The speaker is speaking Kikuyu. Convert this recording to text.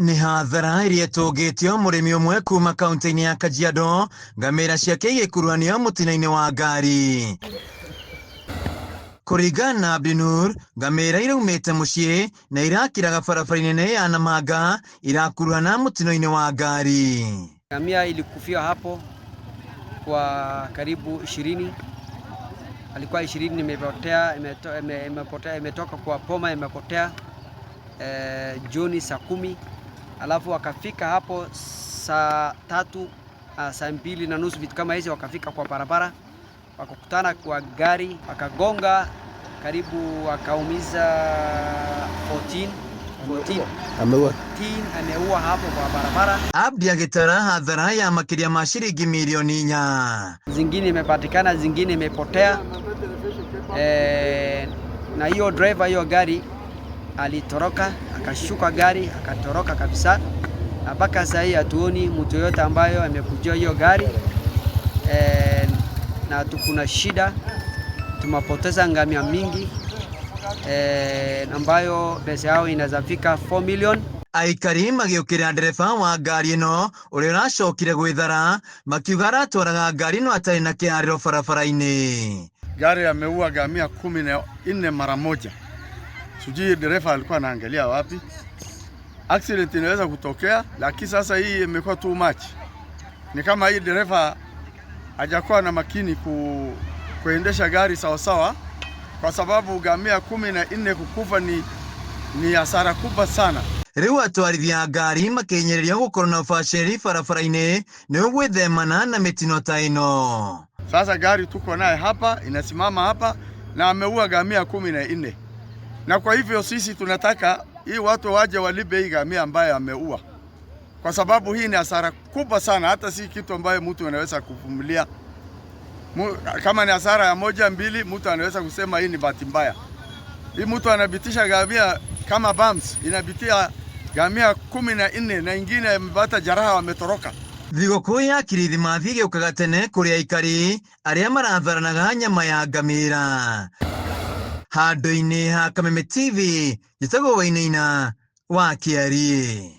Nĩ hathara ĩrĩa ĩtũngĩtio mũrĩmi ũmwe kuma kaunti-inĩ ya Kajiado, ngamĩra ciake igĩkuruhanio mũtino-inĩ wa ngari. Kũringana na Abdinur, ngamĩra iraumĩte mũciĩ na irakĩraga barabara nene ya Namanga irakuruhana mũtino-inĩ wa ngari. Ngamia ilikufia hapo kwa karibu 20, alikuwa 20 imepotea, imepotea, imetoka kwa poma imepotea jioni saa 10, alafu wakafika hapo saa 3, saa 2:30 vitu kama hizi, wakafika kwa barabara wakakutana kwa gari wakagonga karibu wakaumiza 14, 14, Ameua. 14 ameua hapo kwa barabara. Abdi agĩtara hathara ya makĩria ma ciringi mirioni 4. Zingine imepatikana, zingine imepotea. Na hiyo driver hiyo gari alitoroka, akashuka gari akatoroka kabisa, na mpaka sasa hii hatuoni mtu yoyote ambayo amekujia hiyo gari. Na tukuna shida, tumepoteza ngamia mingi, ambayo pesa yao inaweza fika 4 million. Aikari magĩũkĩrĩra ndereba wa ngari ĩno ũrĩa ũracokire gwĩthara, makiuga aratwaraga ngari ĩno atarĩ na kĩharĩro barabara-inĩ. Gari ameua ngamia 14 mara moja. Sijui dereva alikuwa anaangalia wapi. Accident inaweza kutokea, lakini sasa hii imekuwa too much. Ni kama hii dereva hajakuwa na makini kuendesha gari sawasawa, kwa sababu ngamia 14 kukufa ni hasara kubwa sana. Rĩu atwarithia a ngari makĩhinyĩrĩrio gũkorwo na ũbacĩrĩri barabara-inĩ nĩguo gwĩthemana na mĩtino ta ĩno. Sasa gari tuko naye hapa inasimama hapa na ameua ngamia 14, na kwa hivyo sisi tunataka hii watu waje walipe hii ngamia ambaye ameua, kwa sababu hii ni hasara kubwa sana, hata si kitu ambayo mtu anaweza kuvumilia. Kama ni hasara ya 1 2, mtu anaweza kusema hii ni bahati mbaya. Hii mtu anabitisha ngamia kama bams, inabitia ngamia 14 na ingine amepata jeraha, wametoroka. Thigũkũ ya Kirithimathi ĩgĩũkaga tene kũrĩ aikari arĩa maratharanaga nyama ya ngamĩra. Handũ-inĩ ha Kameme TV, njĩtagwo Wainaina wa Kĩariĩ.